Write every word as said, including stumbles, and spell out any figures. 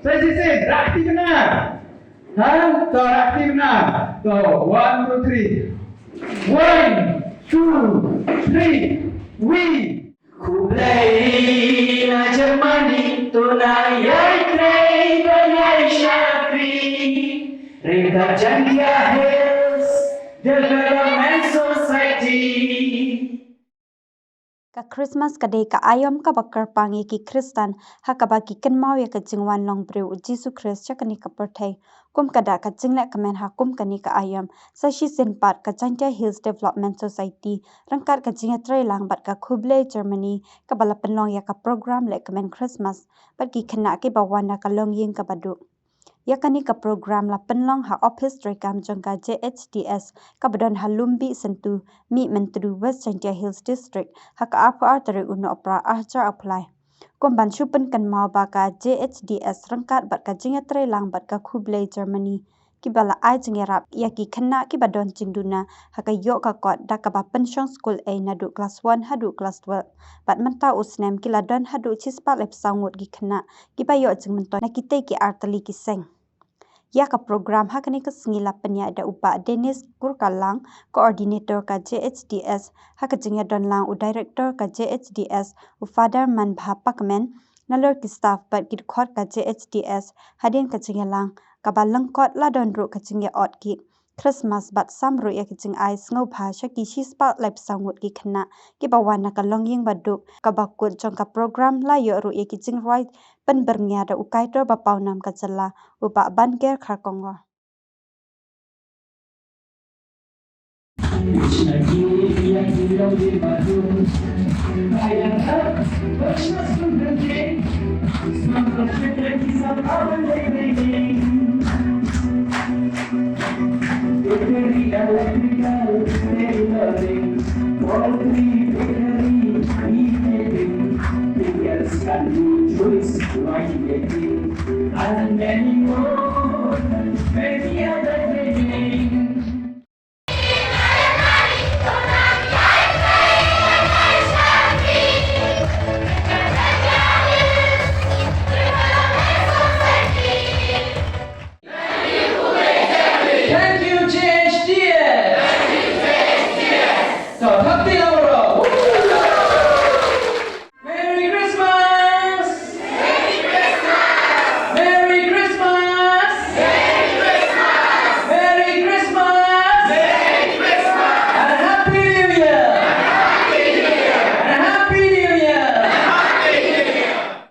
Sa shisien, rakti bynta. Ha? To rakti bynta. To, one, two, three. One, two, three. We. Khublei na Germany, to na ïai trei ba ïai shakri. Ryngkat Jaintia Hills Development Society. Ka Christmas ka dei ka aïom kaba kyrpang ïa ki Khristan, ha kaba ki kynmaw ïa ka jingwan long briew u Jisu Khrist sha kane ka pyrthei. Kum ka dak ka jingleh kmen ha kum kane ka aïom, sa shisien pat ka Jaintia Hills Development Society, ryngkat ka jingïatreilang bad ka Khublei Germany, kaba la pynlong ïa ka program leh kmen Christmas bad ki khynnah kiba wan na ka longïing kaba duk. Ïa kane ka program la pynlong ha ophis treikam jong ka J H D S, kaba don ha Lumbih Syntu, Mihmyntdu, West Jaintia Hills District, ha ka arphew ar tarik u Nohprah arhajar arphew lai. Kum ban shu pynkynmaw ba ka J H D S ryngkat bad ka jingïatreilang bad ka Khublei Germany, kiba la ai jingïarap ïa ki khynnah kiba don jingduna ha ka ïoh ka kot da kaba pynshong skul ei naduh klas one haduh klas twelve. Bad mynta u snem ki la don haduh shispah laiphew saw ngut ki khynnah kiba ïoh jingmyntoi na kitei ki artylli ki seng. Ïa ka program ha kane ka sngi la pynïaid da u Bah Dennis Kurkalang, Coordinator ka J H D S, ha ka jingïadonlang u Director ka J H D S, u Father Manbha Pakmen, nalor ki staff bad ki dkhot ka J H D S, hadien ka jingïalang kaba lyngkot la don ruh ka jingïaot ki Christmas bad sam ruh ïa ki jingai sngewbha sha ki shispah laiphew saw ngut ki khynnah kiba wan na ka longïing ba duk. Kaba kut jong ka program la ïoh ruh ïa ki jingrwai pynbyrngia da u kaitor ba pawnam ka jylla, u Bah Banker Kharkongor. Bakery, electrical, tailoring, poultry, bakery, beekeeping, fingers and juice, wine making, and many more.